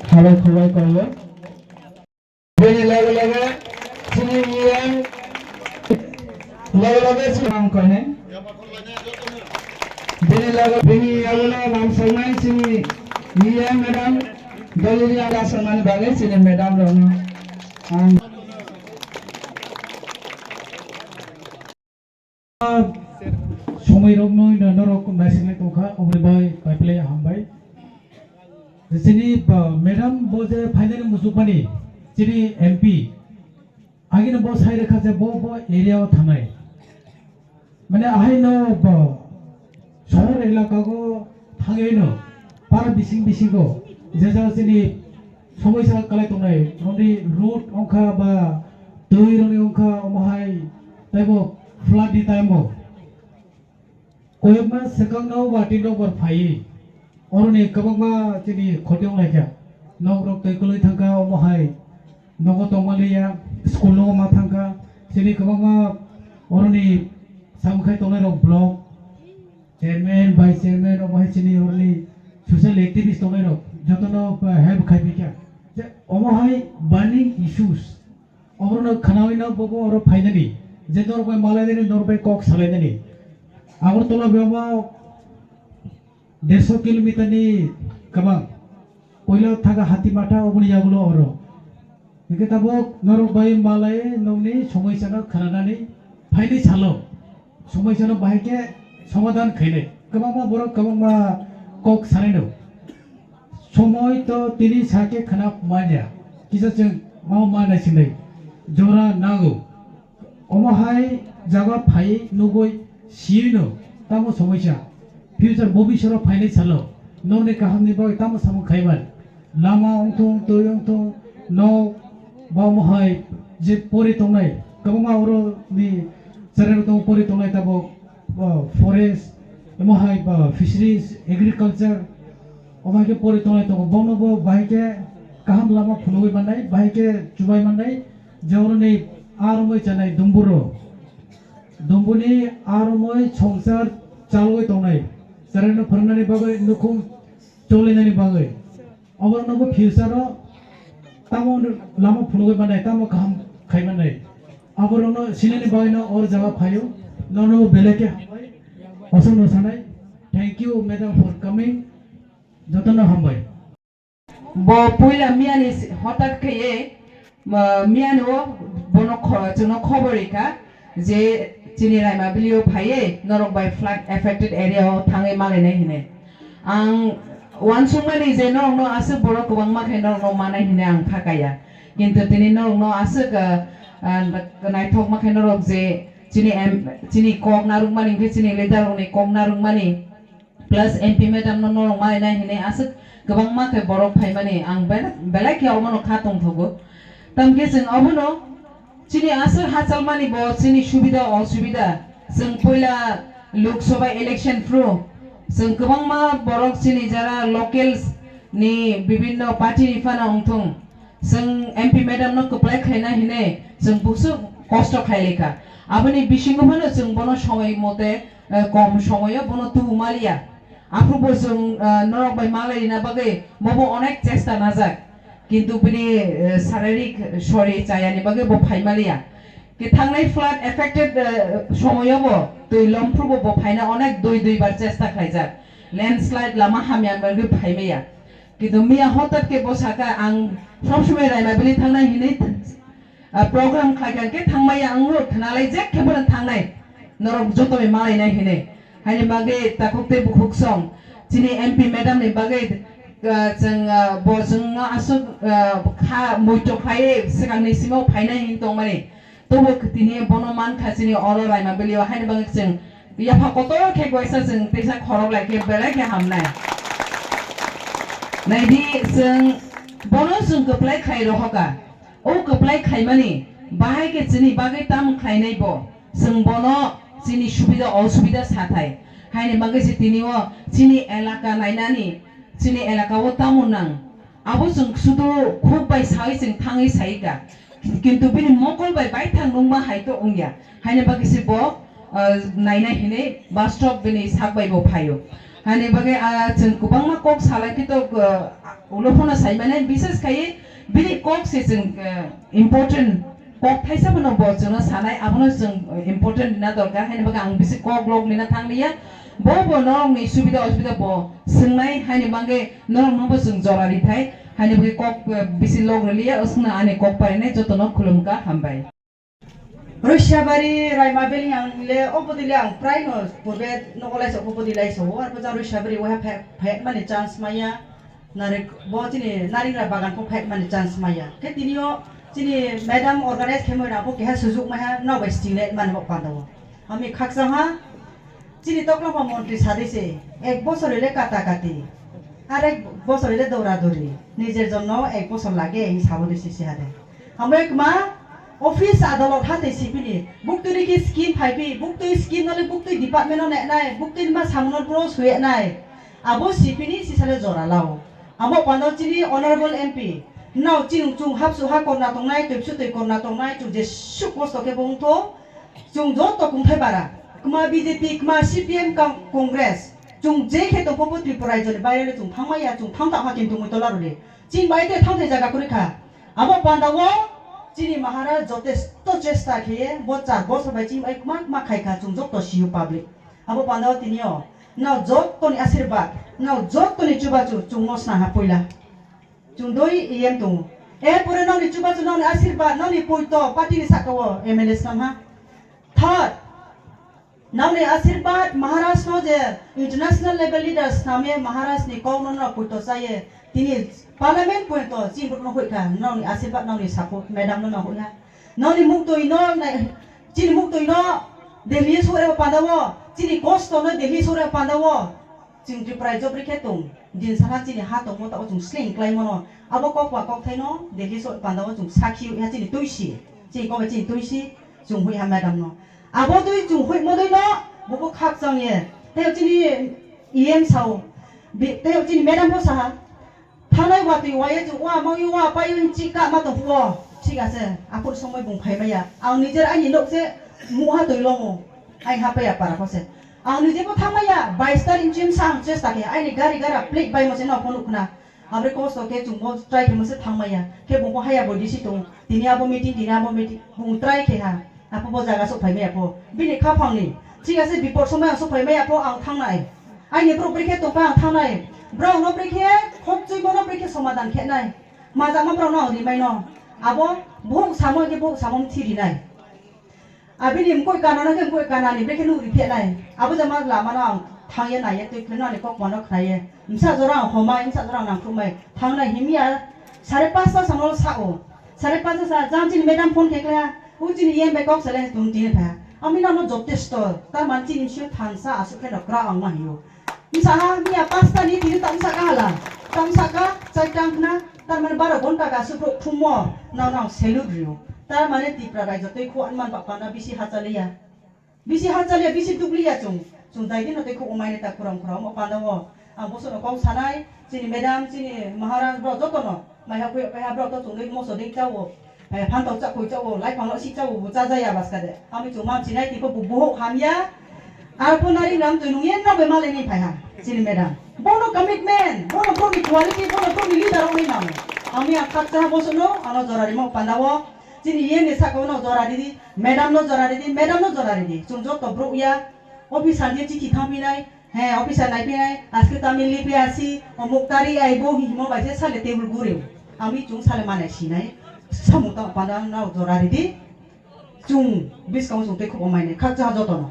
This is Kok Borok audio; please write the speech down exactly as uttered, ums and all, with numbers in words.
Khalai khulai kaiyo. Bini loge loge chini E M, loge loge chini ang kone. Bini loge bini yagulo nam songnai chini E M madam, Dolili ada songnani bagwi chini madam rokno ang Somoi rok no ino norok naisinglai tongkha, oboni bai paiplai hambai. Chini ba madam bo je phainani muchukmani, chini M P, agini bo sai rwkha je bo, bo area o thangnai. Mane ahai no bo sohor elaka go thangwi no para bising bisingo je jaga chini somoi sa kalai tongnai, roni road ongkha ba twi roni ongkha omo hai taibo flood ni time o koyekma swkang no watwi nokbar phaiwi oroni kwbangma chini khoti onglaikha. Nok rok twi kwlwi thangkha omo hai nogo tongmaliya, school nogo ma thangkha. Chini kwbangma oroni samkhai tongnai rok block chairman, vice chairman, omo hai chini oroni social activist tongnai rok jotono, uh, help khai phi kha. Je omo hai burning issues, oborok no khnaui no bobo oro phainani, je norok bai malainani, norok bai kok salainani. Agartala bai omo derso kilometer ni kwbang. Puila thaga Hatimatha oboni yagulo oro. Hingke tabuk norok bai malai nokni somoi sano khananani phaini salo somoi sano bahai khe somadhan khainai. Kwbangma borok kwbangma kok sanaino. Somoi to tini sakhe khana manya. Kisa chwng ma ma naisinai. Jora nago. Omo hai jaga phai nugui siyui no tamo somoi sa. Future bobisoro phainai salo nokni kahamni bagwi tamo samung khaiman. Lama wngthung, twi wngthung, nok ba omo hai je pori tongnai, kwbangma oro ni channel tong pori tongnai tabuk, o, forest, omo hai ba fisheries, agriculture, omo hai khe pori tongnai tongo. Bono bo bahai khe kaham lama phunugwi mannai, bahai khe chubai mannai, je oro ni aromoi chanai dumburo. Dumbuni aromoi songsar chalwi tongnai, channel no phwrwngnani bagwi, nukhung cholainani bagwi. Obo nogo future o tamo lama phunugwi mannai, tamo kaham khai mannai. Aborokno sinani bagwino or jaga phaio. Nono belai khe hambai. Aswkno sanai. Thank you, madam, for coming. Jotono hambai. Bo puila miyani si-, hotat kheye, ma, miyani o bono kho-, chwngno khobor rikha. Je chini Raimabili o phaiye norok bai flood affected area o thangwi malainai hinwi. Ang uansukmani je norokno aswk borok kwbangma khe norokno manai hinwi ang kha kaya. Kintu tini norokno aswk, ah, ah, naithokma khe norok je chini em-, chini kok narwkmani hwnkhe chini leader rokni kok narwkmani plus M P madam no norok malainai hinwi aswk kwbangma khe borok phaimani ang bel-, belai khe omono kha tongthogo. Tamkhe chwng obono chini aswk hachalmani bo chini subida osubida. Chwng puila Lok Sabha election phru chwng kwbangma borok chini jara locals ni bibinno party ni phano wngthung. Chwng M P madam no kwplai khlaina hinwi chwng buksuk kosto khlailaikha. Aboni bisingo phano chwng bono somoi mote, eh, kom somoio bono tubu maliya. Aphuru bo chwng, eh, norok bai malai rina bagwi bobo onek chesta najak. Kintu bini, eh, saririk sori chayani bagwi bo phai maliya. Ki thangnai flood affected, eh, somoio bo twi lomphuru bo bo phaina onek dui dui bar chesta khlaijak. Landslide lama hamya bagwi phai maya. Kintu miya hotat khe bo saka, ang sob somoi Raimabili thangnai hinwi, ah, program khlaikha khe thangmaya, ang no thnalai jek khe bono thangnai, norok joto bai malainai hinwi. Haini bagwi takhuk tei bukhuk song chini M P madam ni bagwi, ah, chwng, ah, bo chwngno aswk, ah, kha muitok khlaiwi swkangni simi o phainai hinwi tongmani. Tobo tini bono mankha chini oro Raimabili o, haini bagwi chwng yapha kotor khe koisa chwng teisa khorok lai khe belai khe hamnai. Naidi chwng bono chwng kwplai khlai rohoka. O kwplai khlaimani bahai khe chini bagwi tamo khlainai bo? Chwng bono chini subida osubida sathai. Haini bagwi se tini o chini elaka nainani, chini elaka o tamo nang. Abo chwng sudu khuk bai sawi chwng thangwi saikha. Kintu bini mokol bai baithang nungma hai to wngya. Haini bagwi se bo, ah, naina hinwi bastob bini sak bai bo phaio. Hani bagwi, ah, chwng kwbangma kok salai khe to, ah, ulo phano sai mane, bises khai bini kok se chwng, ah, important kok thaisa phano bo chwngno sanai, abono chwng, ah, important rina dorkar, hani bagwi ang bisi kok lok lina thang liya. Bo bo norokni subida osubida bo swngnai, hani bagwi norokno bo chwng jora rithai, hani bagwi kok, ah, bisi lok riliya, oswkno ani kok parinai jotono khulumkha, hambai. Rwsiabari Raima Valley ang le, o bwdwi le ang prai no purbe nogo laisa, o bwdwi laisa o, arpor jang Rwsiabari o hai phai, phai mani chance maya, nare bo chini naringra bagan pho phai mani chance maya. Khe tini o chini madam organize khe moi na bo keha sujuk maiha, no bai sting le mani bo panda o. Ami khaksa ha, chini tokla pha montri sadi se, ek bosor ile kata kati, ar ek bosor ile dora dori, nijer jonno ek bosor lage, ei sabo de sisi hade. Hambai kwma, office adalot ha tei sipini, buktui rikhi scheme phaipi, buktui scheme nole buktui department no nenai, buktui ma samuno bro suyenai. Abo sipini sisale jora lao. Amo pano chini honorable M P, nao chini chung hapsu ha korna tongnai, tui psu tui korna tongnai, chung jesuk kosto khe bo wngtho, chung joto kungthai bara. Kwma B J P, kwma C P M, ka-, Congress, chung je khe tongpho bo Tripura raijoni bairele chung thangmaya, chung thangtao ha kintu mui tola rwdi. Chini bai te thangthai jaga kwrwi kha. Abo panda o chini Maharaj jotesto chesta khe bo char bosor bai chini bai kwma kwma khai kha, chung joto siyo public. Abo panda o tini o nao jotoni asirbad, nao jotoni chubachu chung no sna ha puila. Chung doi iyem tongo. E pore nao ni chubachu, nao ni asirbad, nao ni poito party ni saka o M L A snam ha. Third, nao ni asirbad Maharaj no je international level leaders name Maharaj ni kok no no poito chaye. Tini parliament point to chini no hoikha, nao ni asirbad, nao ni support, madam no no hoiha. Nao ni muktui no nai, chini muktui no Delhi sore panda o, chini kosto no Delhi sore panda o. Chwng Tripura job rikhe tong, din sana chini ha tongmo tao chwng sling klai mano. Abo kok ba kok thaino Delhi sore panda o chwng sakhi ha chini tuisi, chini kok ba chini tuisi, chwng hui ha madam no. Abo twi chwng hui mo doi no, bo bo khak chang ye. Tei chini E M sao, bi-, tei chini madam bo saha. Thanai watwi waya chwng wa mangwi wa paiyung chika ma tong phuo. Thik ase, aphuru somoi bung phai maya. Ang nijer ani nok se muha twi longo. Ai ha paya para kho se. Ang nije bo thang maya, bais tarik chim sa ang chesta khe. Aini gari gara plate bai mo se no phone khna. Abre kosto khe chwng bo try khe mo se thang maya. Khe bung bo haya bo D C tong. Tini abo meeting, tini abo meeting. Bung try khe ha. Apo bo jaga sok phai maya pho. Bini khaphang ni. Thik ase, bipor somoi ang sok phai maya pho, ang thangnai. Aini borok brekhe tongpai ang thangnai. Borok no brekhe khokchwi bono brekhe somadan khenai. Majama borok no ang rimai no. Abo bohok samo khe bohok samo mthi rinai. Abini mkoi kana no khe mkoi kana ni brekhe nuk ri phenai. Abo jama lama no ang thangya naiya twi khlai no ani kok mano khnaiya. Msa jora ang homai, msa jora ang nangthukmai. Thangnai himya sare pasta samo sa o. Sare pasta sa jang chini madam phone khe khlai ha. U chini yen bai kok salai tum tini pha. Ami nang no jotesto. Tar man chini sio thansa asuk khe no kra ang ma hiyo. Msa ha miya pasta ni tini tam sa ka hala. Tam sa ka chai tang khna. Tar mane baro gonta ka asuk rok thumo. Nang nang salute rio. Tar mane Tipra raijak tei khu anman bak pana bisi hachaliya. Bisi hachaliya, bisi dukliya chwng. Chwng dai dino tei khuk umaini ta khurang khurang omo panda o. Ang bosono kok sanai, chini madam, chini maharaj borok jotono. Maiha khuya, maiha borok to chwng dei moso dei chao. Eh, phantok cha khui chao, lai phang si chao, bo cha jaya baska de. Ami chwng mam sinai tipo bo bohok hamya. Ar pho nari ram twi nung yen no be malai ni phaiha, chini madam. Bono commitment, bono borokni quality, bono borokni leader ongni nang. Ami ang khakcha bosono, ano jora rimo panda o. Chini yen ni saka o no jora ridi, madam no jora ridi, madam no jora ridi. Chwng joto bro ya, officer ni chithi thang pinai, he, officer nai pinai, aske tami lipi asi, omuk tari ai bo himo bai se sale table guri. Ami chwng sale manai sinai, samung tang panda no jora ridi. Chwng biskang chwng tei khuk omai nai, khakcha joto no.